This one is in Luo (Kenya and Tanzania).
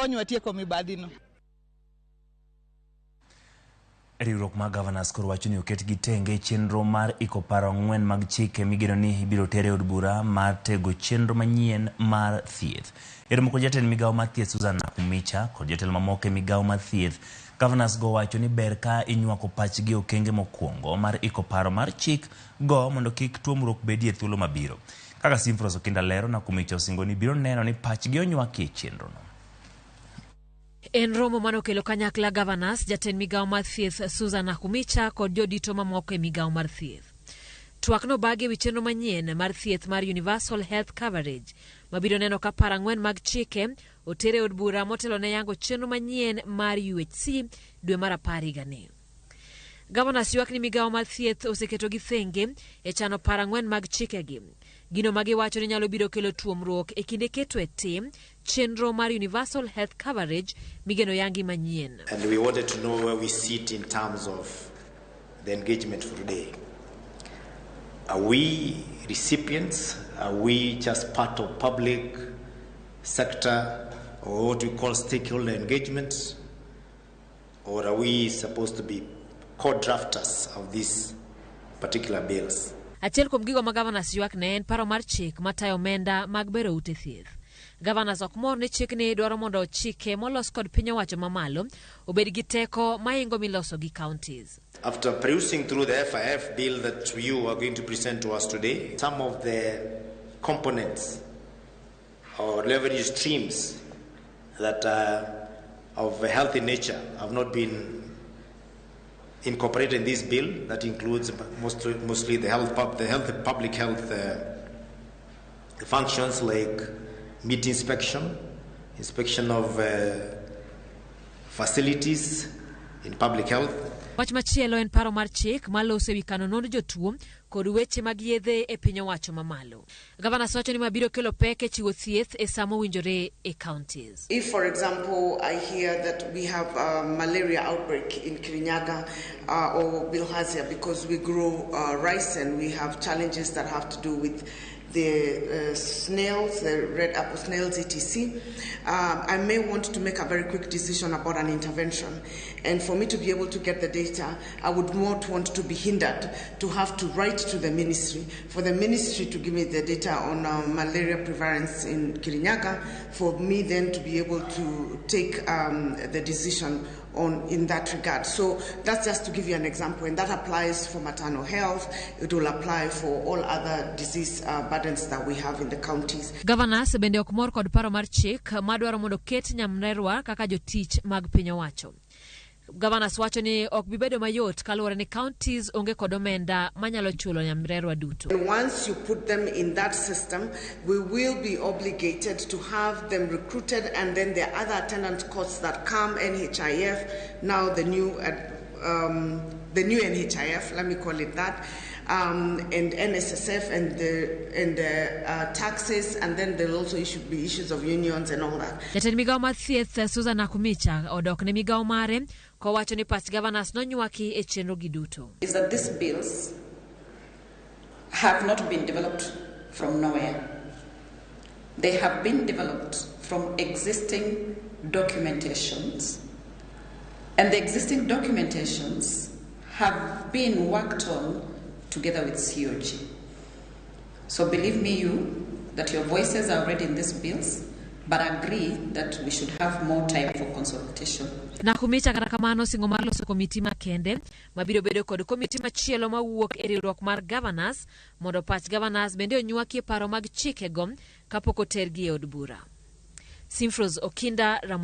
Gikonywa tieko mibadhino. Riwruok mar Governors koro wacho ni oketgi tenge e chenro mar iko paro 4 mag chike migeno ni ibiro ter e od bura mar tego chenro manyien mar thieth. E romo kod jatend migawo mar thieth Susan Nakhumicha kod jotelo mamoko e migawo mar thieth, Governors go wacho ni ber ka inywako pachgi e okenge mokwongo mar iko paro mar chik go mondo kik tuomruok bedie e thuolo mabiro. Kaka Simfros Okinda lero, Nakhumicha osingo ni biro neno ni pachgi onywaki e chenrono. En romo mane okelo kanyakla Governors, jatend migawo mar thieth Susan Nakhumicha kod jodito mamoko e migawo mar thieth. Twak nobagi ewi chenro manyien mar thieth mar Universal Health Coverage mabiro neno ka paro 4 mag chike oter e od bura motelo ne yango chenro manyien mar UHC dwe mar 10 higani. Governors ywak ni migawo mar thieth oseketogi thenge e chano paro 4 mag chikegi. Gino ma giwacho ni nyalo biro kelo tuomruok e kinde keto e tim chenro mar Universal Health Coverage migeno yangi manyien. And we wanted to know where we sit in terms of the engagement for today. Are we recipients? Are we just part of public sector or what we call stakeholder engagement? Or are we supposed to be co-drafters of these particular bills? Achiel kuom gigo ma governors ywak ne en paro mar chik matayo omenda mag bero ute thieth. Governors ok mor ni chikni dwaro mondo chike molos kod piny owacho mamalo obed gi teko mahingo miloso gi counties. After perusing through the FIF bill that you are going to present to us today, some of the components or revenue streams that are of a healthy nature have not been incorporated in this bill. That includes mostly the health, the health, public health functions like meat inspection, inspection of facilities in public health. Wach machielo en paro mar chik maloso ewi kano nond jotuo kod weche mag yedhe e piny owacho mamalo. Governors wacho ni mabiro kelo pek e chiwo thieth e sama owinjore e counties. If, for example, I hear that we have a malaria outbreak in Kirinyaga or Bilharzia because we grow rice and we have challenges that have to do with the snails, the red apple snails, etc. I may want to make a very quick decision about an intervention. And for me to be able to get the data, I would not want to be hindered to have to write to the ministry, for the ministry to give me the data on malaria prevalence in Kirinyaga, for me then to be able to take the decision on in that regard. So that's just to give you an example, and that applies for maternal health. It will apply for all other disease burdens that we have in the counties. Governors bende ok mor kod paro mar chik madwaro mondo ket nyamrerwa kaka jotich mag piny owacho. Governors wacho ni ok bi bedo mayot kaluwore ni counties onge kod omenda manyalo chulo nyamrerwa duto. And once you put them in that system, we will be obligated to have them recruited, and then there are other attendant costs that come, NHIF, now the new NHIF, let me call it that, and NSSF and the taxes, and then there will also be issues of unions and all that. Jatend migawo mar thieth Susan Nakhumicha odok ne migawo mare kowacho ni pach governors nonywaki e chenro gi duto. Is that these bills have not been developed from nowhere. They have been developed from existing documentations, and the existing documentations have been worked on together with COG. So believe me you, that your voices are already in these bills, but agree that we should have more time for consultation. Nakhumicha kata kamano singo mar loso komiti makende mabiro bedo kod komiti machielo mawuok e riwruok mar governors mondo pach governors bende onywaki e paro mag chikego kapok otergi e od bura. Simfros Okinda, Ramogi.